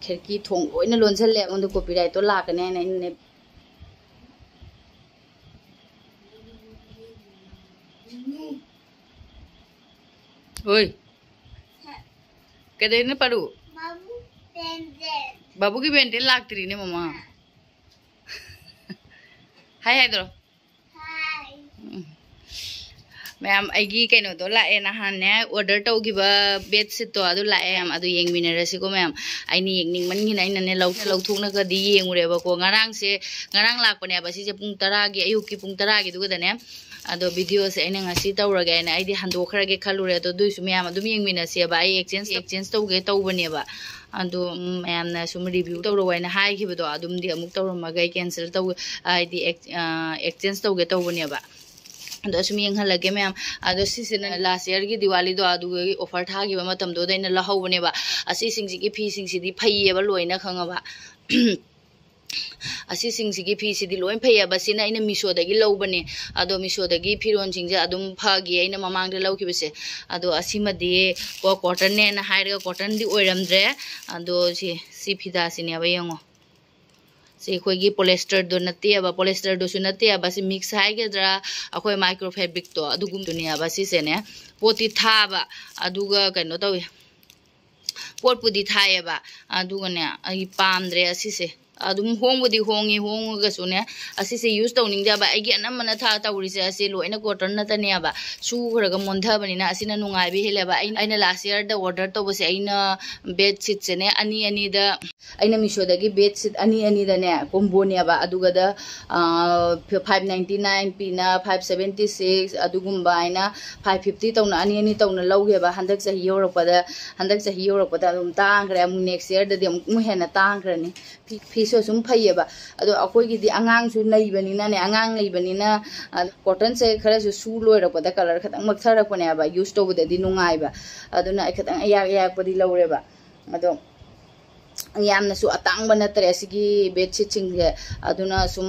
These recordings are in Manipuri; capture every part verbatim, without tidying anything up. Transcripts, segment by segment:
ꯈꯤꯔꯀꯤ ꯊꯣꯡ ꯂꯣꯏꯅ ꯂꯣꯟꯁꯤꯜꯂꯦ꯫ ꯑꯩꯉꯣꯟꯗ ꯀꯣꯄꯤꯔꯥꯏꯠꯇꯣ ꯂꯥꯛꯀꯅꯤ ꯍꯥꯏꯅ ꯑꯩꯅꯅꯦ꯫ ꯍꯣꯏ, ꯀꯩꯗꯧꯔꯤꯅꯣ ꯄꯥꯔꯨ? ꯕꯥꯕꯨꯒꯤ ꯕꯦꯟꯇꯦꯟ ꯂꯥꯛꯇ꯭ꯔꯤꯅꯦ ꯃꯃꯥ꯫ ꯍꯥꯏ ꯍꯥꯏꯗ꯭ꯔꯣ? ꯎꯝ꯫ ꯃꯌꯥꯝ, ꯑꯩꯒꯤ ꯀꯩꯅꯣꯗꯣ ꯂꯥꯛꯑꯦ, ꯅꯍꯥꯟꯅꯦ ꯑꯣꯔꯗꯔ ꯇꯧꯈꯤꯕ ꯕꯦꯠꯁꯤꯠꯇꯣ ꯑꯗꯨ ꯂꯥꯛꯑꯦ꯫ ꯃꯌꯥꯝ, ꯑꯗꯨ ꯌꯦꯡꯃꯤꯟꯅꯔꯁꯤꯀꯣ ꯃꯌꯥꯝ꯫ ꯑꯩꯅ ꯌꯦꯡꯅꯤꯡꯃꯟꯒꯤꯅ ꯑꯩꯅꯅꯦ ꯂꯧ-, ꯂꯧꯊꯣꯛꯅꯒꯗꯤ ꯌꯦꯡꯉꯨꯔꯦꯕꯀꯣ꯫ ꯉꯔꯥꯡꯁꯦ, ꯉꯔꯥꯡ ꯂꯥꯛꯄꯅꯦꯕ ꯁꯤꯁꯦ ꯄꯨꯡ ꯇꯔꯥꯒꯤ, ꯑꯌꯨꯛꯀꯤ ꯄꯨꯡ ꯇꯔꯥꯒꯤꯗꯨꯒꯗꯅꯦ꯫ ꯑꯗꯣ ꯚꯤꯗꯤꯑꯣꯁꯦ ꯑꯩꯅ ꯉꯁꯤ ꯇꯧꯔꯒꯦ ꯍꯥꯏꯅ ꯑꯩꯗꯤ ꯍꯟꯗꯣꯛꯈ꯭ꯔꯒꯦ ꯈꯜꯂꯨꯔꯦ꯫ ꯑꯗꯣ ꯑꯗꯨꯏꯁꯨ ꯃꯌꯥꯝ ꯑꯗꯨꯝ ꯌꯦꯡꯃꯤꯟꯅꯁꯦꯕ꯫ ꯑꯩ ꯑꯦꯛꯆꯦꯟꯖ, ꯑꯦꯛꯆꯦꯟꯖ ꯇꯧꯒꯦ ꯇꯧꯕꯅꯦꯕ꯫ ꯑꯗꯣ, ꯎꯝ, ꯃꯌꯥꯝꯅ ꯁꯨꯝ ꯔꯤꯚ꯭ꯌꯨ ꯇꯧꯔꯛꯑꯣ ꯍꯥꯏꯅ ꯍꯥꯏꯈꯤꯕꯗꯣ ꯑꯗꯨꯝꯗꯤ ꯑꯃꯨꯛ ꯇꯧꯔꯝꯃꯒ ꯑꯩ ꯀꯦꯟꯁꯦꯜ ꯇꯧ-, ꯍꯥꯏꯗꯤ ꯑꯦꯛ-, ꯑ, ꯑꯦꯛꯆꯦꯟꯖ ꯇꯧꯒꯦ ꯇꯧꯕꯅꯦꯕ꯫ ꯑꯗꯣ ꯁꯨꯝ ꯌꯦꯡꯍꯜꯂꯒꯦ ꯃꯌꯥꯝ꯫ ꯑꯗꯣ ꯁꯤꯁꯤꯅ ꯂꯥꯁ ꯌꯔꯒꯤ ꯗꯤꯋꯥꯂꯤꯗꯣ ꯑꯗꯨꯒꯤ ꯑꯣꯐꯔ ꯊꯥꯈꯤꯕ ꯃꯇꯝꯗꯨꯗ ꯑꯩꯅ ꯂꯧꯍꯧꯕꯅꯦꯕ꯫ ꯑꯁꯤꯁꯤꯡꯁꯤꯒꯤ ꯐꯤꯁꯤꯡꯁꯤꯗꯤ ꯐꯩꯌꯦꯕ ꯂꯣꯏꯅ, ꯈꯪꯉꯕ? ꯑꯁꯤꯁꯤꯡꯁꯤꯒꯤ ꯐꯤꯁꯤꯗꯤ ꯂꯣꯏ ꯐꯩꯌꯦꯕ꯫ ꯁꯤꯅ ꯑꯩꯅ ꯃꯤꯁꯣꯗꯒꯤ ꯂꯧꯕꯅꯦ꯫ ꯑꯗꯣ ꯃꯤꯁꯣꯗꯒꯤ ꯐꯤꯔꯣꯟꯁꯤꯡꯁꯦ ꯑꯗꯨꯝ ꯐꯒꯤ, ꯑꯩꯅ ꯃꯃꯥꯡꯗ ꯂꯧꯈꯤꯕꯁꯦ꯫ ꯑꯗꯣ ꯑꯁꯤꯃꯗꯤ ꯀꯣ ꯀꯣꯇꯟꯅꯦꯅ ꯍꯥꯏꯔꯒ ꯀꯣꯇꯟꯗꯤ ꯑꯣꯏꯔꯝꯗ꯭ꯔꯦ꯫ ꯑꯗꯣ ꯁꯤ, ꯁꯤ ꯐꯤꯗꯥꯁꯤꯅꯦꯕ, ꯌꯦꯡꯉꯣ꯫ ꯁꯤ ꯑꯩꯈꯣꯏꯒꯤ ꯄꯣꯂꯦꯁꯇꯔꯗꯣ ꯅꯠꯇꯦꯕ, ꯄꯣꯂꯦꯁꯇꯔꯗꯨꯁꯨ ꯅꯠꯇꯦꯕ, ꯁꯤ ꯃꯤꯛꯁ ꯍꯥꯏꯒꯗ꯭ꯔꯥ, ꯑꯩꯈꯣꯏ ꯃꯥꯏꯀ꯭ꯔꯣ ꯐꯦꯕ꯭ꯔꯤꯛꯇꯣ ꯑꯗꯨꯒꯨꯝꯕꯗꯨꯅꯦꯕ ꯁꯤꯁꯦꯅꯦ꯫ ꯄꯣꯠꯇꯤ ꯊꯥꯕ, ꯑꯗꯨꯒ ꯀꯩꯅꯣ ꯇꯧꯋꯤ, ꯄꯣꯠꯄꯨꯗꯤ ꯊꯥꯏꯌꯦꯕ, ꯑꯗꯨꯒꯅꯦ ꯑꯩ ꯄꯥꯝꯗ꯭ꯔꯦ ꯑꯁꯤꯁꯦ꯫ ꯑꯗꯨꯝ ꯍꯣꯡꯕꯨꯗꯤ ꯍꯣꯡꯉꯤ, ꯍꯣꯡꯉꯒꯁꯨꯅꯦ ꯑꯁꯤꯁꯦ ꯌꯨꯁ ꯇꯧꯅꯤꯡꯗꯦꯕ꯫ ꯑꯩꯒꯤ ꯑꯅꯝꯕꯅ ꯊꯥ ꯇꯧꯔꯤꯁꯦ ꯑꯁꯤ ꯂꯣꯏꯅ ꯀꯣꯇꯟ ꯅꯠꯇꯅꯦꯕ, ꯁꯨꯈ꯭ꯔꯒ ꯃꯣꯟꯊꯕꯅꯤꯅ ꯑꯁꯤꯅ ꯅꯨꯡꯉꯥꯏꯕ ꯍꯦꯜꯂꯦꯕ꯫ ꯑꯩ, ꯑꯩꯅ ꯂꯥꯁ ꯌꯔꯗ ꯑꯣꯔꯗꯔ ꯇꯧꯕꯁꯦ, ꯑꯩꯅ ꯕꯦꯗꯁꯤꯠꯁꯦꯅꯦ ꯑꯅꯤ ꯑꯅꯤꯗ, ꯑꯩꯅ ꯃꯤꯁꯣꯗꯒꯤ ꯕꯦꯗꯁꯤꯠ ꯑꯅꯤ ꯑꯅꯤꯗꯅꯦ ꯀꯣꯝꯕꯣꯅꯦꯕ, ꯑꯗꯨꯒꯗ ꯐꯥꯏꯚ ꯅꯥꯏꯟꯇꯤ ꯅꯥꯏꯟ ꯄꯤꯅ ꯐꯥꯏꯚ ꯁꯕꯦꯟꯇꯤ ꯁꯤꯛꯁ ꯑꯗꯨꯒꯨꯝꯕ ꯍꯥꯏꯅ ꯐꯥꯏꯚ ꯐꯤꯐꯇꯤ ꯇꯧꯅ ꯑꯅꯤ ꯑꯅꯤ ꯇꯧꯅ ꯂꯧꯒꯦꯕ꯫ ꯍꯟꯗꯛ ꯆꯍꯤ ꯌꯧꯔꯛꯄꯗ, ꯍꯟꯗꯛ ꯆꯍꯤ ꯌꯧꯔꯛꯄꯗ ꯑꯗꯨꯝ ꯇꯥꯡꯈ꯭ꯔꯦ꯫ ꯑꯃꯨꯛ ꯅꯦꯛꯁ ꯌꯔꯗꯗꯤ ꯑꯃꯨꯛ ꯑꯃꯨꯛ ꯍꯦꯟꯅ ꯇꯥꯡꯈ꯭ꯔꯅꯤ꯫ ꯐꯤ, ꯐꯤꯁꯨ ꯑꯁꯨꯝ ꯐꯩꯌꯦꯕ꯫ ꯑꯗꯣ ꯑꯩꯈꯣꯏꯒꯤꯗꯤ ꯑꯉꯥꯡꯁꯨ ꯂꯩꯕꯅꯤꯅꯅꯦ, ꯑꯉꯥꯡ ꯂꯩꯕꯅꯤꯅ, ꯑ, ꯀꯣꯇꯟꯁꯦ ꯈꯔꯁꯨ ꯁꯨ ꯂꯣꯏꯔꯛꯄꯗ ꯀꯂꯔ ꯈꯤꯇꯪ ꯃꯛꯊꯔꯛꯄꯅꯦꯕ, ꯌꯨꯁ ꯇꯧꯕꯗꯗꯤ ꯅꯨꯡꯉꯥꯏꯕ꯫ ꯑꯗꯨꯅ ꯑꯩ ꯈꯤꯇꯪ ꯑꯌꯥꯛ ꯑꯌꯥꯛꯄꯗꯤ ꯂꯧꯔꯦꯕ꯫ ꯑꯗꯣ ꯌꯥꯝꯅꯁꯨ ꯑꯇꯥꯡꯕ ꯅꯠꯇ꯭ꯔꯦ ꯑꯁꯤꯒꯤ ꯕꯦꯠꯁꯤꯠꯁꯤꯡꯁꯦ꯫ ꯑꯗꯨꯅ ꯁꯨꯝ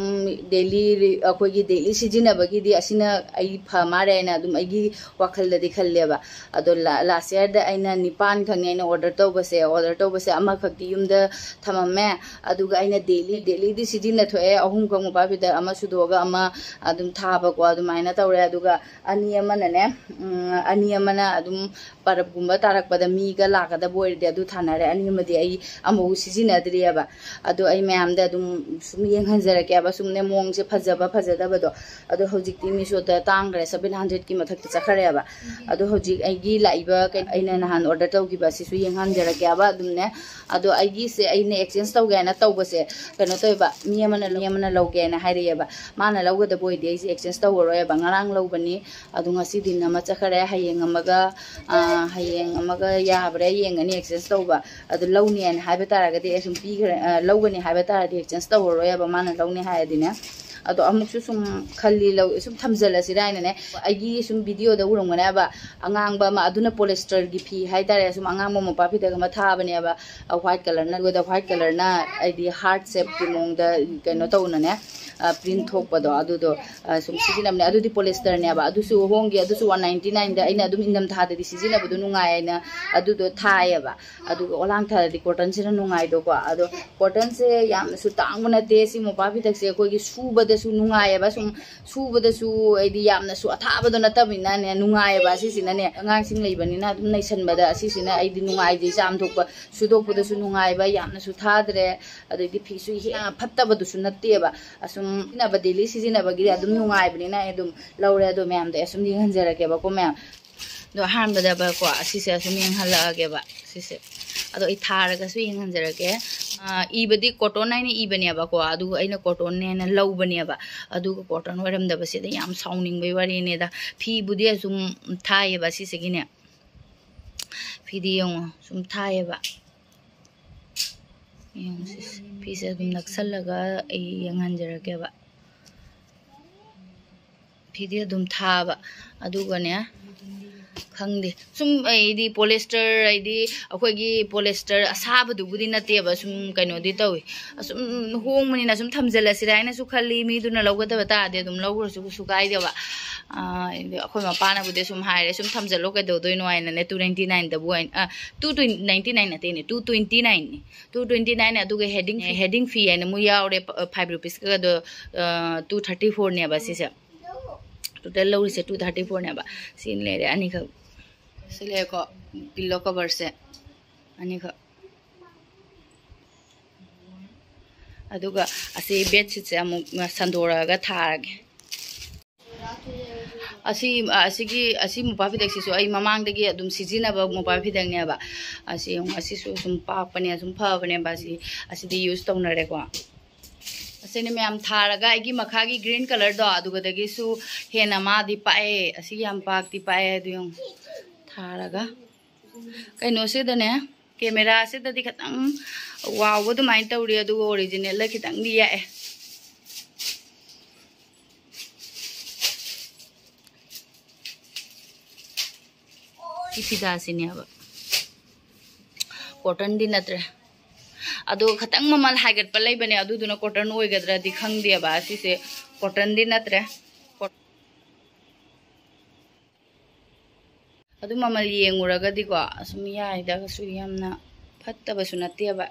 ꯗꯦꯂꯤ, ꯑꯩꯈꯣꯏꯒꯤ ꯗꯦꯂꯤ ꯁꯤꯖꯤꯟꯅꯕꯒꯤꯗꯤ ꯑꯁꯤꯅ ꯑꯩ ꯐ ꯃꯥꯜꯂꯦ ꯍꯥꯏꯅ ꯑꯗꯨꯝ ꯑꯩꯒꯤ ꯋꯥꯈꯜꯗꯗꯤ ꯈꯜꯂꯦꯕ꯫ ꯑꯗꯣ ꯂꯥꯁ ꯌꯔꯗ ꯑꯩꯅ ꯅꯤꯄꯥꯟ ꯈꯛꯅꯦ ꯑꯩꯅ ꯑꯣꯔꯗꯔ ꯇꯧꯕꯁꯦ꯫ ꯑꯣꯔꯗꯔ ꯇꯧꯕꯁꯦ ꯑꯃꯈꯛꯇꯤ ꯌꯨꯝꯗ ꯊꯝꯃꯝꯃꯦ, ꯑꯗꯨꯒ ꯑꯩꯅ ꯗꯦꯂꯤ ꯗꯦꯂꯤꯗꯤ ꯁꯤꯖꯤꯟꯅꯊꯣꯛꯑꯦ꯫ ꯑꯍꯨꯝꯈꯛ ꯃꯣꯝꯄꯥꯛ ꯐꯤꯗꯛ ꯑꯃ ꯁꯨꯗꯣꯛꯑꯒ ꯑꯃ ꯑꯗꯨꯝ ꯊꯥꯕꯀꯣ, ꯑꯗꯨꯃꯥꯏꯅ ꯇꯧꯔꯦ꯫ ꯑꯗꯨꯒ ꯑꯅꯤ ꯑꯃꯅꯅꯦ, ꯎꯝ, ꯑꯅꯤ ꯑꯃꯅ ꯑꯗꯨꯝ ꯄꯔꯕꯒꯨꯝꯕ ꯇꯥꯔꯛꯄꯗ ꯃꯤꯒ ꯂꯥꯛꯀꯗꯕ ꯑꯣꯏꯔꯗꯤ ꯑꯗꯨ ꯊꯥꯅꯔꯦ꯫ ꯑꯅꯤ ꯑꯃꯗꯤ ꯑꯩ ꯑꯃꯐꯥꯎ ꯁꯤꯖꯤꯟꯅꯗ꯭ꯔꯤꯑꯕ꯫ ꯑꯗꯣ ꯑꯩ ꯃꯌꯥꯝꯗ ꯑꯗꯨꯝ ꯁꯨꯝ ꯌꯦꯡꯍꯟꯖꯔꯛꯀꯦꯕ, ꯁꯨꯝꯅꯦ ꯃꯑꯣꯡꯁꯦ ꯐꯖꯕ ꯐꯖꯗꯕꯗꯣ꯫ ꯑꯗꯣ ꯍꯧꯖꯤꯛꯇꯤ ꯃꯤꯁꯣꯗ ꯇꯥꯡꯈ꯭ꯔꯦ, ꯁꯚꯦꯟ ꯍꯟꯗ꯭ꯔꯦꯗꯀꯤ ꯃꯊꯛꯇ ꯆꯠꯈ꯭ꯔꯦꯕ꯫ ꯑꯗꯣ ꯍꯧꯖꯤꯛ ꯑꯩꯒꯤ ꯂꯥꯛꯏꯕ ꯀꯩ-, ꯑꯩꯅ ꯅꯍꯥꯟ ꯑꯣꯔꯗꯔ ꯇꯧꯈꯤꯕ ꯑꯁꯤꯁꯨ ꯌꯦꯡꯍꯟꯖꯔꯛꯀꯦꯕ ꯑꯗꯨꯝꯅꯦ꯫ ꯑꯗꯣ ꯑꯩꯒꯤꯁꯦ ꯑꯩꯅ ꯑꯦꯛꯆꯦꯟꯖ ꯇꯧꯒꯦ ꯍꯥꯏꯅ ꯇꯧꯕꯁꯦ, ꯀꯩꯅꯣ ꯇꯧꯋꯦꯕ, ꯃꯤ ꯑꯃꯅ, ꯃꯤ ꯑꯃꯅ ꯂꯧꯒꯦꯅ ꯍꯥꯏꯔꯛꯑꯦꯕ꯫ ꯃꯥꯅ ꯂꯧꯒꯗꯕ ꯑꯣꯏꯗꯤ ꯑꯩꯁꯦ ꯑꯦꯛꯆꯦꯟꯖ ꯇꯧꯔꯔꯣꯏꯕ꯫ ꯉꯔꯥꯡ ꯂꯧꯕꯅꯤ, ꯑꯗꯣ ꯉꯁꯤ ꯗꯤꯟ ꯑꯃ ꯆꯠꯈꯔꯦ, ꯍꯌꯦꯡ ꯑꯃꯒ, ꯑꯥ, ꯍꯌꯦꯡ ꯑꯃꯒ ꯌꯥꯕ꯭ꯔꯥ ꯌꯦꯡꯒꯅꯤ ꯑꯦꯛꯆꯦꯟꯖ ꯇꯧꯕ꯫ ꯑꯗꯨ ꯂꯧꯅꯤ ꯍꯥꯏꯅ ꯍꯥꯏꯕ ꯇꯥꯔꯒꯗꯤ ꯑꯩ ꯁꯨꯝ ꯄꯤꯈ꯭ꯔꯦ, ꯑ, ꯂꯧꯒꯅꯤ ꯍꯥꯏꯕ ꯇꯥꯔꯗꯤ ꯑꯦꯛꯆꯦꯟꯖ ꯇꯧꯔꯔꯣꯏꯕ, ꯃꯥꯅ ꯂꯧꯅꯤ ꯍꯥꯏꯔꯗꯤꯅꯦ꯫ ꯑꯗꯣ ꯑꯃꯨꯛꯁꯨ ꯁꯨꯝ ꯈꯜꯂꯤ, ꯂꯧ-, ꯁꯨꯝ ꯊꯝꯖꯜꯂꯁꯤꯔꯥ ꯍꯥꯏꯅꯅꯦ꯫ ꯑꯩꯒꯤ ꯁꯨꯝ ꯚꯤꯗꯤꯑꯣꯗ ꯎꯔꯝꯒꯅꯦꯕ, ꯑꯉꯥꯡꯕ ꯑꯃ, ꯑꯗꯨꯅ ꯄꯣꯂꯤꯁꯇꯔꯒꯤ ꯐꯤ ꯍꯥꯏꯇꯥꯔꯦ, ꯁꯨꯝ ꯑꯉꯥꯡꯕ ꯃꯣꯝꯄꯥꯛ ꯐꯤꯗꯛ ꯑꯃ ꯊꯥꯕꯅꯦꯕ, ꯋꯥꯏꯠ ꯀꯂꯔꯅ, ꯑꯗꯨꯗ ꯋꯥꯏꯠ ꯀꯂꯔꯅ ꯍꯥꯏꯗꯤ ꯍꯥꯔꯠ ꯁꯦꯞꯀꯤ ꯃꯑꯣꯡꯗ ꯀꯩꯅꯣ ꯇꯧꯅꯅꯦ, ꯄ꯭ꯔꯤꯟ ꯊꯣꯛꯄꯗꯣ, ꯑꯗꯨꯗꯣ, ꯑ, ꯁꯨꯝ ꯁꯤꯖꯤꯟꯅꯕꯅꯦ꯫ ꯑꯗꯨꯗꯤ ꯄꯣꯂꯤꯁꯇꯔꯅꯦꯕ, ꯑꯗꯨꯁꯨ ꯍꯣꯡꯈꯤ, ꯑꯗꯨꯁꯨ ꯋꯥꯟ ꯅꯥꯏꯟꯇꯤ ꯅꯥꯏꯟꯗ꯫ ꯑꯩꯅ ꯑꯗꯨꯝ ꯏꯪꯊꯝꯊꯥꯗꯗꯤ ꯁꯤꯖꯤꯟꯅꯕꯗꯣ ꯅꯨꯡꯉꯥꯏ ꯍꯥꯏꯅ ꯑꯗꯨꯗꯣ ꯊꯥꯏꯌꯦꯕ꯫ ꯑꯗꯨꯒ ꯑꯣꯂꯥꯡꯊꯥꯗꯗꯤ ꯀꯣꯇꯟꯁꯤꯅ ꯅꯨꯡꯉꯥꯏꯗꯣꯀꯣ꯫ ꯑꯗꯣ ꯀꯣꯇꯟꯁꯦ ꯌꯥꯝꯅꯁꯨ ꯇꯥꯡꯕ ꯅꯠꯇꯦ꯫ ꯁꯤ ꯃꯣꯝꯄꯥꯛ ꯐꯤꯗꯛꯁꯦ ꯑꯩꯈꯣꯏꯒꯤ ꯁꯨꯕꯗꯁꯨ ꯅꯨꯡꯉꯥꯏꯌꯦꯕ, ꯁꯨꯝ ꯁꯨꯕꯗꯁꯨ ꯑꯩꯗꯤ ꯌꯥꯝꯅꯁꯨ ꯑꯊꯥꯕꯗꯣ ꯅꯠꯇꯕꯅꯤꯅꯅꯦ, ꯅꯨꯡꯉꯥꯏꯌꯦꯕ꯫ ꯑꯁꯤꯁꯤꯅꯅꯦ, ꯑꯉꯥꯡꯁꯤꯡ ꯂꯩꯕꯅꯤꯅ ꯑꯗꯨꯝ ꯅꯩꯁꯟꯕꯗ ꯑꯁꯤꯁꯤꯅ ꯑꯩꯗꯤ ꯅꯨꯡꯉꯥꯏꯖꯩ꯫ ꯆꯥꯝꯊꯣꯛꯄ, ꯁꯨꯗꯣꯛꯄꯗꯁꯨ ꯅꯨꯡꯉꯥꯏꯕ, ꯌꯥꯝꯅꯁꯨ ꯊꯥꯗ꯭ꯔꯦ, ꯑꯗꯩꯗꯤ ꯐꯤꯁꯨ ꯍꯦꯟꯅ ꯐꯠꯇꯕꯗꯨꯁꯨ ꯅꯠꯇꯦꯕ꯫ ꯑꯁꯨꯝ ꯁꯤꯖꯤꯟꯅꯕ, ꯗꯦꯂꯤ ꯁꯤꯖꯤꯟꯅꯕꯒꯤꯗꯤ ꯑꯗꯨꯝ ꯅꯨꯡꯉꯥꯏꯕꯅꯤꯅ ꯑꯩ ꯑꯗꯨꯝ ꯂꯧꯔꯦ꯫ ꯑꯗꯣ ꯃꯌꯥꯝꯗ ꯑꯩ ꯑꯁꯨꯝ ꯌꯦꯡꯍꯟꯖꯔꯛꯀꯦꯕꯀꯣ ꯃꯌꯥꯝ꯫ ꯑꯗꯣ ꯑꯍꯥꯟꯕꯗꯀꯣ ꯑꯁꯤꯁꯦ ꯑꯁꯨꯝ ꯌꯦꯡꯍꯜꯂꯛꯑꯒꯦꯕ ꯁꯤꯁꯦ꯫ ꯑꯗꯣ ꯑꯩ ꯊꯥꯔꯒꯁꯨ ꯌꯦꯡꯍꯟꯖꯔꯛꯀꯦ꯫ ꯑ, ꯏꯕꯗꯤ ꯀꯣꯇꯣꯟ ꯍꯥꯏꯅ ꯏꯕꯅꯦꯕꯀꯣ, ꯑꯗꯨꯒ ꯑꯩꯅ ꯀꯣꯇꯣꯟꯅꯦꯅ ꯂꯧꯕꯅꯦꯕ꯫ ꯑꯗꯨꯒ ꯀꯣꯇꯣꯟ ꯑꯣꯏꯔꯝꯗꯕꯁꯤꯗ ꯌꯥꯝ ꯁꯥꯎꯅꯤꯡꯕꯩ ꯋꯥꯔꯤꯅꯦꯗ꯫ ꯐꯤꯕꯨꯗꯤ ꯑꯁꯨꯝ ꯊꯥꯏꯌꯦꯕ ꯁꯤꯁꯤꯒꯤꯅꯦ꯫ ꯐꯤꯗꯤ ꯌꯦꯡꯉꯣ, ꯁꯨꯝ ꯊꯥꯏꯌꯦꯕ꯫ ꯌꯦꯡꯉꯣ ꯁꯤꯁꯦ꯫ ꯐꯤꯁꯦ ꯑꯗꯨꯝ ꯅꯛꯁꯜꯂꯒ ꯑꯩ ꯌꯦꯡꯍꯟꯖꯔꯛꯀꯦꯕ꯫ ꯁꯤꯗꯤ ꯑꯗꯨꯝ ꯊꯥꯕ꯫ ꯑꯗꯨꯒꯅꯦ, ꯈꯪꯗꯦ, ꯁꯨꯝ ꯑꯩꯗꯤ ꯄꯣꯂꯤꯁꯇꯔ, ꯍꯥꯏꯗꯤ ꯑꯩꯈꯣꯏꯒꯤ ꯄꯣꯂꯤꯁꯇꯔ ꯑꯁꯥꯕꯗꯨꯕꯨꯗꯤ ꯅꯠꯇꯦꯕ, ꯁꯨꯝ ꯀꯩꯅꯣꯗꯤ ꯇꯧꯏ꯫ ꯑꯁꯨꯝ ꯍꯣꯡꯕꯅꯤꯅ ꯁꯨꯝ ꯊꯝꯖꯤꯜꯂꯁꯤꯔꯥ ꯍꯥꯏꯅꯁꯨ ꯈꯜꯂꯤ꯫ ꯃꯤꯗꯨꯅ ꯂꯧꯒꯗꯕ ꯇꯥꯔꯗꯤ ꯑꯗꯨꯝ ꯂꯧꯈ꯭ꯔꯁꯨ ꯀꯩꯁꯨ ꯀꯥꯏꯗꯦꯕ꯫ ꯑꯩꯈꯣꯏ ꯃꯄꯥꯅꯕꯨꯗꯤ ꯁꯨꯝ ꯍꯥꯏꯔꯦ, ꯁꯨꯝ ꯊꯝꯖꯤꯜꯂꯣ, ꯀꯩꯗꯧꯗꯣꯏꯅꯣ ꯍꯥꯏꯅꯅꯦ꯫ Two ninety nineꯗꯕꯨ ꯑꯣꯏꯅ, two ninety nine ꯅꯠꯇꯦꯅꯦ, two twenty nineꯅꯤ꯫ Two twenty nine, ꯑꯗꯨꯒ heading, heading fee ꯍꯥꯏꯅ ꯑꯃꯨꯛ ꯌꯥꯎꯔꯦ, five rupeesꯀꯗꯣ, two thirty fourꯅꯦꯕ ꯁꯤꯁꯦ꯫ Total ꯂꯧꯔꯤꯁꯦ two thirty fourꯅꯦꯕ꯫ ꯁꯤ ꯂꯩꯔꯦ ꯑꯅꯤꯈꯛ꯫ ꯁꯤ ꯂꯩꯔꯦꯀꯣ, pillow coverꯁꯦ ꯑꯅꯤꯈꯛ꯫ ꯑꯗꯨꯒ ꯑꯁꯤ bedsheetꯁꯦ ꯑꯃꯨꯛ ꯁꯟꯗꯣꯔꯛꯑꯒ ꯊꯥꯔꯒꯦ꯫ ꯑꯁꯤ, ꯑꯁꯤꯒꯤ, ꯑꯁꯤ ꯃꯣꯝꯄꯥꯛ ꯐꯤꯗꯛꯁꯤꯁꯨ ꯑꯩ ꯃꯃꯥꯡꯗꯒꯤ ꯑꯗꯨꯝ ꯁꯤꯖꯤꯟꯅꯕ ꯃꯣꯝꯄꯥꯛ ꯐꯤꯗꯛꯅꯦꯕ꯫ ꯑꯁꯤ ꯌꯦꯡꯉꯨ, ꯑꯁꯤꯁꯨ ꯁꯨꯝ ꯄꯥꯛꯄꯅꯦ, ꯁꯨꯝ ꯐꯕꯅꯦꯕ꯫ ꯑꯁꯤ, ꯑꯁꯤꯗꯤ use ꯇꯧꯅꯔꯦꯀꯣ꯫ ꯑꯁꯤꯅ ꯃꯌꯥꯝ ꯊꯥꯔꯒ ꯑꯩꯒꯤ ꯃꯈꯥꯒꯤ green colourꯗꯣ ꯑꯗꯨꯒꯗꯒꯤꯁꯨ ꯍꯦꯟꯅ ꯃꯥꯗꯤ ꯄꯥꯛꯑꯦ꯫ ꯑꯁꯤ ꯌꯥꯝ ꯄꯥꯛꯇꯤ ꯄꯥꯛꯑꯦ꯫ ꯑꯗꯨ ꯌꯦꯡꯉꯨ, ꯊꯥꯔꯒ ꯀꯩꯅꯣꯁꯤꯗꯅꯦ, cameraꯁꯤꯗꯗꯤ ꯈꯤꯇꯪ ꯋꯥꯎꯕ ꯑꯗꯨꯃꯥꯏꯅ ꯇꯧꯔꯤ, ꯑꯗꯨꯒ originalꯗ ꯈꯤꯇꯪꯗꯤ ꯌꯥꯛꯑꯦ꯫ ꯁꯤ ꯐꯤꯗꯥꯁꯤꯅꯦꯕ, cottonꯗꯤ ꯅꯠꯇ꯭ꯔꯦ꯫ ꯑꯗꯣ ꯈꯤꯇꯪ ꯃꯃꯜ ꯍꯥꯏꯒꯠꯄ ꯂꯩꯕꯅꯦ, ꯑꯗꯨꯗꯨꯅ cotton ꯑꯣꯏꯒꯗ꯭ꯔꯗꯤ ꯈꯪꯗꯦꯕ꯫ ꯑꯁꯤꯁꯦ cottonꯗꯤ ꯅꯠꯇ꯭ꯔꯦ꯫ ꯑꯗꯨ ꯃꯃꯜ ꯌꯦꯡꯉꯨꯔꯒꯗꯤꯀꯣ, ꯑꯁꯨꯝ ꯌꯥꯏꯗ, ꯀꯩꯁꯨ ꯌꯥꯝꯅ ꯐꯠꯇꯕꯁꯨ ꯅꯠꯇꯦꯕ,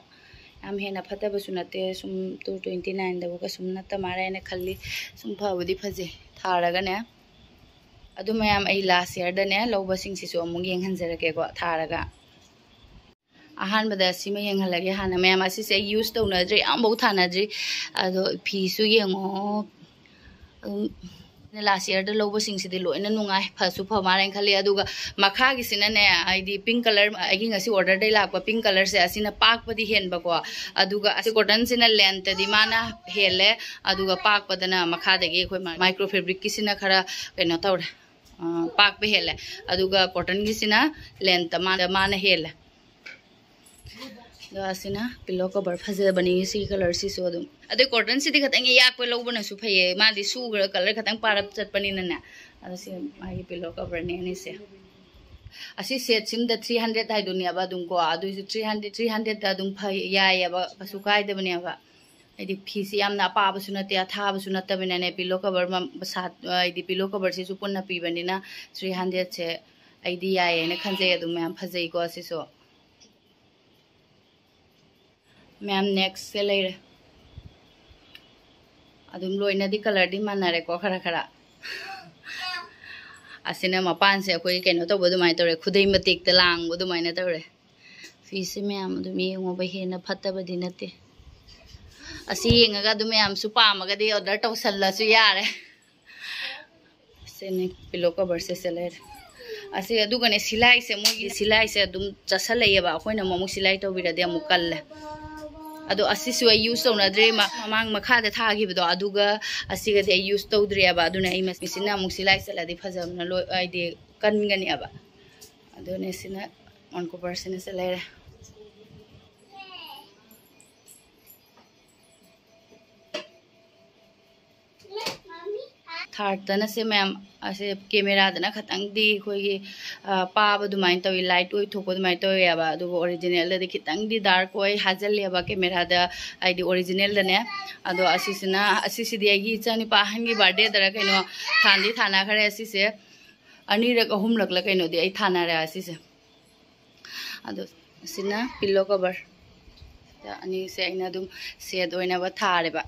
ꯌꯥꯝ ꯍꯦꯟꯅ ꯐꯠꯇꯕꯁꯨ ꯅꯠꯇꯦ꯫ ꯁꯨꯝ two twenty nineꯗꯕꯨ ꯀꯩꯁꯨꯝ ꯅꯠꯇ ꯃꯥꯜꯂꯦ ꯍꯥꯏꯅ ꯈꯜꯂꯤ꯫ ꯁꯨꯝ ꯐꯕꯨꯗꯤ ꯐꯖꯩ ꯊꯥꯔꯒꯅꯦ꯫ ꯑꯗꯨ ꯃꯌꯥꯝ, ꯑꯩ last yearꯗꯅꯦ ꯂꯧꯕꯁꯤꯡꯁꯤꯁꯨ ꯑꯃꯨꯛ ꯌꯦꯡꯍꯟꯖꯔꯛꯀꯦꯀꯣ ꯊꯥꯔꯒ꯫ ꯑꯍꯥꯟꯕꯗ ꯁꯤꯃ ꯌꯦꯡꯍꯜꯂꯒꯦ ꯍꯥꯟꯅ꯫ ꯃꯌꯥꯝ, ꯑꯁꯤꯁꯦ ꯑꯩ use ꯇꯧꯅꯗ꯭ꯔꯤ, ꯑꯃꯐꯥꯎ ꯊꯥꯅꯗ꯭ꯔꯤ꯫ ꯑꯗꯣ ꯐꯤꯁꯨ ꯌꯦꯡꯉꯣ꯫ ꯑꯗꯨꯝ last yearꯗ ꯂꯧꯕꯁꯤꯡꯁꯤꯗꯤ ꯂꯣꯏꯅ ꯅꯨꯡꯉꯥꯏ, ꯐꯁꯨ ꯐ ꯃꯥꯜꯂꯦꯅ ꯈꯜꯂꯤ꯫ ꯑꯗꯨꯒ ꯃꯈꯥꯒꯤꯁꯤꯅꯅꯦ, ꯍꯥꯏꯗꯤ pink colour, ꯑꯩꯒꯤ ꯉꯁꯤ orderꯗꯩ ꯂꯥꯛꯄ pink colourꯁꯦ, ꯑꯁꯤꯅ ꯄꯥꯛꯄꯗꯤ ꯍꯦꯟꯕꯀꯣ꯫ ꯑꯗꯨꯒ ꯑꯁꯤ cottonꯁꯤꯅ lengthꯇꯗꯤ ꯃꯥꯅ ꯍꯦꯜꯂꯦ, ꯑꯗꯨꯒ ꯄꯥꯛꯄꯗꯅ ꯃꯈꯥꯗꯒꯤ ꯑꯩꯈꯣꯏ micro fabricꯀꯤꯁꯤꯅ ꯈꯔ ꯀꯩꯅꯣ ꯇꯧꯔꯦ, ꯑ, ꯄꯥꯛꯄ ꯍꯦꯜꯂꯦ꯫ ꯑꯗꯨꯒ cottonꯒꯤꯁꯤꯅ lengthꯇ ꯃꯥꯅ, ꯃꯥꯅ ꯍꯦꯜꯂꯦ꯫ ꯑꯗꯣ ꯑꯁꯤꯅ ꯄꯤꯂꯣ ꯀꯣꯕꯔ ꯐꯖꯕꯅꯤ, ꯁꯤꯒꯤ ꯀꯂꯔꯁꯤꯁꯨ ꯑꯗꯨꯝ꯫ ꯑꯗꯩ ꯀꯣꯇꯟꯁꯤꯗꯤ ꯈꯤꯇꯪ ꯌꯥꯛꯄ ꯂꯧꯕꯅꯁꯨ ꯐꯩꯌꯦ, ꯃꯥꯗꯤ ꯁꯨꯈ꯭ꯔ ꯀꯂꯔ ꯈꯤꯇꯪ ꯄꯥꯔꯞ ꯆꯠꯄꯅꯤꯅꯅꯦ꯫ ꯑꯗꯣ ꯁꯤ ꯃꯥꯒꯤ ꯄꯤꯂꯣ ꯀꯣꯕꯔꯅꯦ ꯑꯅꯤꯁꯦ꯫ ꯑꯁꯤ ꯁꯦꯠꯁꯤꯃꯗ ꯊ꯭ꯔꯤ ꯍꯟꯗ꯭ꯔꯦꯗ ꯍꯥꯏꯗꯨꯅꯦꯕ ꯑꯗꯨꯝ ꯀꯣ, ꯑꯗꯨꯏꯁꯨ ꯊ꯭ꯔꯤ ꯍꯟꯗ꯭ꯔꯦꯗ, ꯊ꯭ꯔꯤ ꯍꯟꯗ꯭ꯔꯦꯗꯇ ꯑꯗꯨꯝ ꯐꯩ, ꯌꯥꯏꯌꯦꯕ, ꯀꯩꯁꯨ ꯀꯥꯏꯗꯕꯅꯦꯕ꯫ ꯍꯥꯏꯗꯤ ꯐꯤꯁꯤ ꯌꯥꯝꯅ ꯑꯄꯥꯕꯁꯨ ꯅꯠꯇꯦ, ꯑꯊꯥꯕꯁꯨ ꯅꯠꯇꯕꯅꯤꯅꯅꯦ, ꯄꯤꯂꯣ ꯀꯣꯕꯔ ꯃ-, ꯁꯥ-, ꯍꯥꯏꯗꯤ ꯄꯤꯂꯣ ꯀꯣꯕꯔꯁꯤꯁꯨ ꯄꯨꯟꯅ ꯄꯤꯕꯅꯤꯅ ꯊ꯭ꯔꯤ ꯍꯟꯗ꯭ꯔꯦꯗꯁꯦ ꯑꯩꯗꯤ ꯌꯥꯏꯌꯦꯅ ꯈꯟꯖꯩ꯫ ꯑꯗꯨꯝ ꯃꯌꯥꯝ ꯐꯖꯩꯀꯣ ꯁꯤꯁꯨ꯫ ꯃꯌꯥꯝ ꯅꯦꯛꯁꯁꯦ ꯂꯩꯔꯦ꯫ ꯑꯗꯨꯝ ꯂꯣꯏꯅꯗꯤ ꯀꯂꯔꯗꯤ ꯃꯥꯟꯅꯔꯦꯀꯣ ꯈꯔ ꯈꯔ꯫ ꯑꯁꯤꯅ ꯃꯄꯥꯟꯁꯦ ꯑꯩꯈꯣꯏ ꯀꯩꯅꯣ ꯇꯧꯕ ꯑꯗꯨꯃꯥꯏꯅ ꯇꯧꯔꯦ, ꯈꯨꯗꯩ ꯃꯇꯦꯛꯇ ꯂꯥꯡꯕ ꯑꯗꯨꯃꯥꯏꯅ ꯇꯧꯔꯦ꯫ ꯐꯤꯁꯦ ꯃꯌꯥꯝ ꯑꯗꯨꯝ ꯌꯦꯡꯉꯣꯕ, ꯍꯦꯟꯅ ꯐꯠꯇꯕꯗꯤ ꯅꯠꯇꯦ꯫ ꯑꯁꯤ ꯌꯦꯡꯉꯒ ꯑꯗꯨꯝ ꯃꯌꯥꯝꯁꯨ ꯄꯥꯝꯃꯒꯗꯤ ꯑꯣꯔꯗꯔ ꯇꯧꯁꯜꯂꯁꯨ ꯌꯥꯔꯦ꯫ ꯁꯤꯅꯤ ꯄꯤꯂꯣ ꯀꯣꯕꯔꯁꯦ, ꯁꯤ ꯂꯩꯔꯦ꯫ ꯑꯁꯤ ꯑꯗꯨꯒꯅꯦ ꯁꯤꯂꯥꯏꯁꯦ, ꯃꯣꯏꯒꯤ ꯁꯤꯂꯥꯏꯁꯦ ꯑꯗꯨꯝ ꯆꯠꯁꯜꯂꯛꯑꯦꯕ, ꯑꯩꯈꯣꯏꯅ ꯑꯃꯨꯛ ꯁꯤꯂꯥꯏ ꯇꯧꯕꯤꯔꯗꯤ ꯑꯃꯨꯛ ꯀꯜꯂꯦ꯫ ꯑꯗꯣ ꯑꯁꯤꯁꯨ ꯑꯩ ꯌꯨꯁ ꯇꯧꯅꯗ꯭ꯔꯦ, ꯃ-, ꯃꯃꯥꯡ ꯃꯈꯥꯗ ꯊꯥꯈꯤꯕꯗꯣ ꯑꯗꯨꯒ ꯑꯁꯤꯒꯗꯤ ꯑꯩ ꯌꯨꯁ ꯇꯧꯗ꯭ꯔꯤꯑꯕ, ꯑꯗꯨꯅ ꯑꯩ ꯃꯦꯆꯤꯟꯅ ꯑꯃꯨꯛ ꯁꯤꯂꯥꯏ ꯆꯠꯂꯗꯤ ꯐꯖꯕꯅ ꯂꯣꯏ, ꯍꯥꯏꯗꯤ ꯀꯟꯒꯅꯤꯑꯕ꯫ ꯑꯗꯨꯅꯦ ꯁꯤꯅ ꯑꯣꯟ ꯀꯣꯕꯔꯁꯤꯅ ꯁꯤ ꯂꯩꯔꯦ꯫ ꯊꯥꯔꯠꯇꯅ ꯁꯦ ꯃꯌꯥꯝ, ꯑꯁꯦ ꯀꯦꯃꯦꯔꯥꯗꯅ ꯈꯇꯪꯗꯤ ꯑꯩꯈꯣꯏꯒꯤ, ꯑ, ꯄꯥꯕ ꯑꯗꯨꯃꯥꯏꯅ ꯇꯧꯏ, ꯂꯥꯏꯠ ꯑꯣꯏꯊꯣꯛꯄ ꯑꯗꯨꯃꯥꯏꯅ ꯇꯧꯋꯦꯕ, ꯑꯗꯨꯒ ꯑꯣꯔꯤꯖꯤꯅꯦꯜꯗꯗꯤ ꯈꯤꯇꯪꯗꯤ ꯗꯥꯔꯛ ꯑꯣꯏ ꯍꯥꯏꯖꯜꯂꯦꯕ ꯀꯦꯃꯦꯔꯥꯗ, ꯍꯥꯏꯗꯤ ꯑꯣꯔꯤꯖꯤꯅꯦꯜꯗꯅꯦ꯫ ꯑꯗꯣ ꯑꯁꯤꯁꯤꯅ, ꯑꯁꯤꯁꯤꯗꯤ ꯑꯩꯒꯤ ꯏꯆꯥꯅꯨꯄꯥ ꯑꯍꯟꯒꯤ ꯕꯥꯔꯗꯦꯗꯔ ꯀꯩꯅꯣ ꯊꯥꯟꯗꯤ ꯊꯥꯅꯈ꯭ꯔꯦ꯫ ꯑꯁꯤꯁꯦ ꯑꯅꯤꯔꯛ ꯑꯍꯨꯝꯂꯛꯂ ꯀꯩꯅꯣꯗꯤ ꯑꯩ ꯊꯥꯅꯔꯦ ꯑꯁꯤꯁꯦ꯫ ꯑꯗꯣ ꯁꯤꯅ ꯄꯤꯂꯣ ꯀꯣꯕꯔ꯫ ꯑꯅꯤꯁꯦ ꯑꯩꯅ ꯑꯗꯨꯝ ꯁꯦꯠ ꯑꯣꯏꯅꯕ ꯊꯥꯔꯦꯕ꯫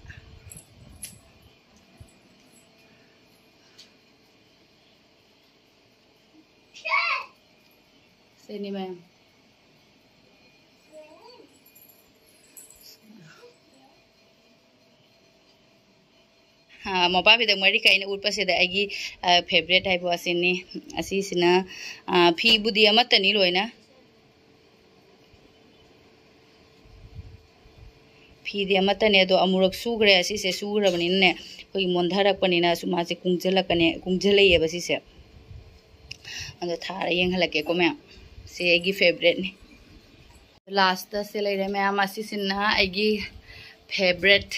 ꯁꯤꯅꯤ ꯃꯌꯥꯝ꯫ ꯑꯥ, ꯃꯣꯝꯄꯥꯛ ꯐꯤꯗꯛ ꯃꯔꯤꯈꯛ ꯑꯩꯅ ꯎꯠꯄꯁꯤꯗ ꯑꯩꯒꯤ, ꯑꯥ, ꯐꯦꯕꯔꯦꯠ ꯍꯥꯏꯕꯨ ꯑꯁꯤꯅꯤ꯫ ꯑꯁꯤꯁꯤꯅ, ꯑꯥ, ꯐꯤꯕꯨꯗꯤ ꯑꯃꯠꯇꯅꯤ ꯂꯣꯏꯅ꯫ ꯐꯤꯗꯤ ꯑꯃꯠꯇꯅꯦ, ꯑꯗꯣ ꯑꯃꯨꯔꯛ ꯁꯨꯈ꯭ꯔꯦ꯫ ꯑꯁꯤꯁꯦ ꯁꯨꯈ꯭ꯔꯕꯅꯤꯅꯅꯦ, ꯑꯩꯈꯣꯏꯒꯤ ꯃꯣꯟꯊꯔꯛꯄꯅꯤꯅ ꯁꯨꯝ ꯃꯥꯁꯦ ꯀꯨꯡꯁꯤꯜꯂꯛꯀꯅꯤ, ꯀꯨꯡꯁꯤꯜꯂꯛꯑꯦꯕ ꯁꯤꯁꯦ꯫ ꯑꯗꯣ ꯊꯥꯔ ꯌꯦꯡꯍꯜꯂꯛꯀꯦꯀꯣ ꯃꯌꯥꯝ꯫ ꯁꯤ ꯑꯩꯒꯤ ꯐꯦꯕꯔꯦꯠꯅꯤ꯫ ꯂꯥꯁꯇ ꯁꯤ ꯂꯩꯔꯦ ꯃꯌꯥꯝ꯫ ꯑꯁꯤꯁꯤꯅ ꯑꯩꯒꯤ ꯐꯦꯕꯔꯦꯠ꯫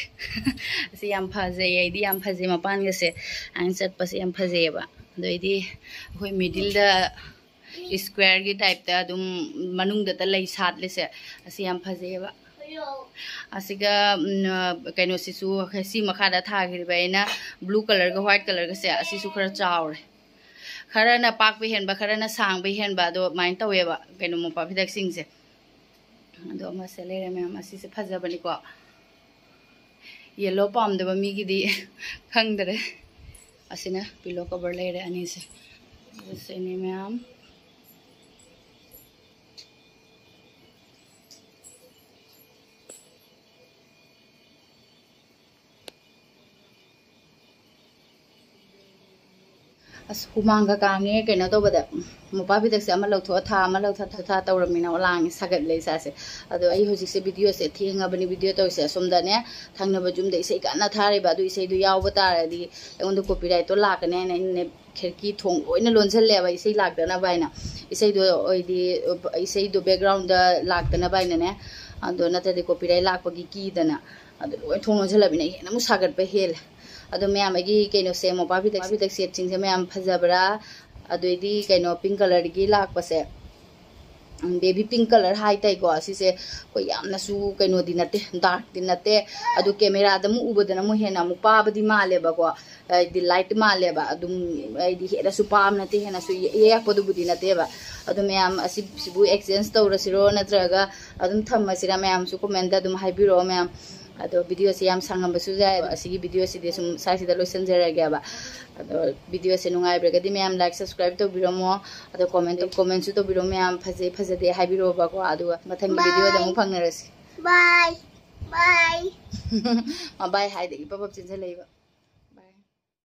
ꯑꯁꯤ ꯌꯥꯝ ꯐꯖꯩ, ꯑꯩꯗꯤ ꯌꯥꯝ ꯐꯖꯩ ꯃꯄꯥꯟꯒꯁꯦ꯫ ꯑꯩꯅ ꯆꯠꯄꯁꯦ ꯌꯥꯝ ꯐꯖꯩꯌꯦꯕ꯫ ꯑꯗꯩꯗꯤ ꯑꯩꯈꯣꯏ ꯃꯤꯗꯤꯜꯗ ꯁ꯭ꯀ꯭ꯋꯦꯔꯒꯤ ꯇꯥꯏꯞꯇ ꯑꯗꯨꯝ ꯃꯅꯨꯡꯗꯇ ꯂꯩ ꯁꯥꯠꯂꯤꯁꯦ, ꯑꯁꯤ ꯌꯥꯝ ꯐꯖꯩꯌꯦꯕ꯫ ꯑꯁꯤꯒ ꯎꯝ, ꯀꯩꯅꯣꯁꯤꯁꯨ, ꯁꯤ ꯃꯈꯥꯗ ꯊꯥꯈꯤꯕ ꯑꯩꯅ ꯕ꯭ꯂꯨ ꯀꯂꯔꯒ ꯋꯥꯏꯠ ꯀꯂꯔꯒꯁꯦ, ꯑꯁꯤꯁꯨ ꯈꯔ ꯆꯥꯎꯔꯦ꯫ ꯈꯔꯅ ꯄꯥꯛꯄ ꯍꯦꯟꯕ, ꯈꯔꯅ ꯁꯥꯡꯕ ꯍꯦꯟꯕ, ꯑꯗꯣ ꯑꯗꯨꯃꯥꯏꯅ ꯇꯧꯋꯦꯕ ꯀꯩꯅꯣ ꯃꯣꯝꯄꯥꯛ ꯐꯤꯗꯛꯁꯤꯡꯁꯦ꯫ ꯑꯗꯣ ꯑꯃꯁꯦ ꯂꯩꯔꯦ ꯃꯌꯥꯝ꯫ ꯑꯁꯤꯁꯦ ꯐꯖꯕꯅꯤꯀꯣ꯫ ꯌꯦꯜꯂꯣ ꯄꯥꯝꯗꯕ ꯃꯤꯒꯤꯗꯤ ꯈꯪꯗ꯭ꯔꯦ꯫ ꯑꯁꯤꯅ ꯄꯤꯂꯣ ꯀꯣꯕꯔ ꯂꯩꯔꯦ ꯑꯅꯤꯁꯦ꯫ ꯑꯗꯨ ꯁꯤꯅꯤ ꯃꯌꯥꯝ꯫ ꯑꯁ, ꯍꯨꯃꯥꯡꯒ ꯀꯥꯡꯉꯦ ꯀꯩꯅꯣ ꯇꯧꯕꯗ꯫ ꯃꯣꯝꯄꯥꯛ ꯐꯤꯗꯛꯁꯦ ꯑꯃ ꯂꯧꯊꯣꯛꯑ ꯊꯥ, ꯑꯃ ꯂꯧꯊꯣꯛꯑ ꯊꯥ ꯇꯧꯔꯝꯃꯤꯅ ꯂꯥꯡꯉꯦ, ꯁꯥꯒꯠꯂꯦ ꯏꯁꯥꯁꯦ꯫ ꯑꯗꯣ ꯑꯩ ꯍꯧꯖꯤꯛꯁꯦ ꯚꯤꯗꯤꯑꯣꯁꯦ ꯊꯦꯡꯉꯕꯅꯤ ꯚꯤꯗꯤꯑꯣ ꯇꯧꯔꯤꯁꯦ꯫ ꯑꯁꯣꯝꯗꯅꯦ ꯊꯪꯅꯕ ꯌꯨꯝꯗ ꯏꯁꯩ ꯀꯟꯅ ꯊꯥꯔꯤꯕ, ꯑꯗꯨ ꯏꯁꯩꯗꯨ ꯌꯥꯎꯕ ꯇꯥꯔꯗꯤ ꯑꯩꯉꯣꯟꯗ ꯀꯣꯄꯤꯔꯥꯏꯠꯇꯣ ꯂꯥꯛꯀꯅꯤ ꯍꯥꯏꯅ ꯑꯩꯅꯅꯦ ꯈꯤꯔꯀꯤ ꯊꯣꯡ ꯂꯣꯏꯅ ꯂꯣꯟꯁꯤꯜꯂꯦꯕ, ꯏꯁꯩ ꯂꯥꯛꯇꯅꯕ ꯍꯥꯏꯅ꯫ ꯏꯁꯩꯗꯣ ꯑꯣꯏꯗꯤ, ꯏꯁꯩꯗꯣ ꯕꯦꯛꯒ꯭ꯔꯥꯎꯟꯗ ꯂꯥꯛꯇꯅꯕ ꯍꯥꯏꯅꯅꯦ꯫ ꯑꯗꯣ ꯅꯠꯇ꯭ꯔꯗꯤ ꯀꯣꯄꯤꯔꯥꯏꯠ ꯂꯥꯛꯄꯒꯤ ꯀꯤꯗꯅ ꯑꯗꯨ ꯂꯣꯏ ꯊꯣꯡ ꯂꯣꯟꯁꯤꯜꯂꯕꯅꯤꯅ ꯍꯦꯟꯅ ꯑꯃꯨꯛ ꯁꯥꯒꯠꯄ ꯍꯦꯜꯂꯦ꯫ ꯑꯗꯣ ꯃꯌꯥꯝ, ꯑꯩꯒꯤ ꯀꯩꯅꯣꯁꯦ, ꯃꯣꯝꯄꯥꯛ ꯐꯤꯗꯛ, ꯃꯣꯝꯄꯥꯛ ꯐꯤꯗꯛ ꯁꯦꯠꯁꯤꯡꯁꯦ ꯃꯌꯥꯝ ꯐꯖꯕ꯭ꯔꯥ? ꯑꯗꯨꯏꯗꯤ ꯀꯩꯅꯣ ꯄꯤꯡ ꯀꯂꯔꯒꯤ ꯂꯥꯛꯄꯁꯦ, ꯕꯦꯕꯤ ꯄꯤꯡ ꯀꯂꯔ ꯍꯥꯏꯇꯥꯏꯀꯣ꯫ ꯁꯤꯁꯦ ꯑꯩꯈꯣꯏ ꯌꯥꯝꯅꯁꯨ ꯀꯩꯅꯣꯗꯤ ꯅꯠꯇꯦ, ꯗꯥꯔꯛꯇꯤ ꯅꯠꯇꯦ꯫ ꯑꯗꯣ ꯀꯦꯃꯦꯔꯥꯗ ꯑꯃꯨꯛ ꯎꯕꯗꯅ ꯑꯃꯨꯛ ꯍꯦꯟꯅ ꯑꯃꯨꯛ ꯄꯥꯕꯗꯤ ꯃꯥꯜꯂꯦꯕꯀꯣ, ꯍꯥꯏꯗꯤ ꯂꯥꯏꯠ ꯃꯥꯜꯂꯦꯕ꯫ ꯑꯗꯨꯝ ꯑꯩꯗꯤ ꯍꯦꯟꯅꯁꯨ ꯄꯥꯕ ꯅꯠꯇꯦ, ꯍꯦꯟꯅꯁꯨ ꯌꯦꯛꯄꯗꯨꯕꯨꯗꯤ ꯅꯠꯇꯦꯕ꯫ ꯑꯗꯣ ꯃꯌꯥꯝ, ꯑꯁꯤꯕꯨ ꯑꯦꯛꯆꯦꯟꯖ ꯇꯧꯔꯁꯤꯔꯣ, ꯅꯠꯇ꯭ꯔꯒ ꯑꯗꯨꯝ ꯊꯝꯃꯁꯤꯔꯥ? ꯃꯌꯥꯝꯁꯨ ꯀꯣꯃꯦꯟꯗ ꯑꯗꯨꯝ ꯍꯥꯏꯕꯤꯔꯛꯑꯣ ꯃꯌꯥꯝ꯫ ꯑꯗꯣ ꯚꯤꯗꯤꯑꯣꯁꯦ ꯌꯥꯝ ꯁꯥꯡꯉꯝꯕꯁꯨ ꯌꯥꯏ꯫ ꯑꯁꯤꯒꯤ ꯚꯤꯗꯤꯑꯣꯁꯤꯗꯤ ꯁꯨꯝ ꯁ꯭ꯋꯥꯏꯁꯤꯗ ꯂꯣꯏꯁꯤꯟꯖꯔꯒꯦꯕ꯫ ꯑꯗꯣ ꯚꯤꯗꯤꯑꯣꯁꯦ ꯅꯨꯡꯉꯥꯏꯕꯤꯔꯒꯗꯤ ꯃꯌꯥꯝ ꯂꯥꯏꯛ, ꯁꯕꯁꯀ꯭ꯔꯥꯏꯕ ꯇꯧꯕꯤꯔꯝꯃꯣ꯫ ꯑꯗꯣ ꯀꯣꯃꯦꯟ, ꯀꯣꯃꯦꯟꯁꯨ ꯇꯧꯕꯤꯔꯝꯃꯣ ꯃꯌꯥꯝ, ꯐꯖꯩ ꯐꯖꯗꯦ ꯍꯥꯏꯕꯤꯔꯛꯑꯣꯕꯀꯣ꯫ ꯑꯗꯨꯒ ꯃꯊꯪꯒꯤ ꯚꯤꯗꯤꯑꯣꯗ ꯑꯃꯨꯛ ꯐꯪꯅꯔꯁꯤ꯫ ꯕꯥꯏ꯫ ꯕꯥꯏ꯫ ꯃꯥ ꯕꯥꯏ ꯍꯥꯏꯗ ꯏꯄꯞ ꯄꯞ ꯆꯦꯟꯁꯤꯜꯂꯛꯏꯕ꯫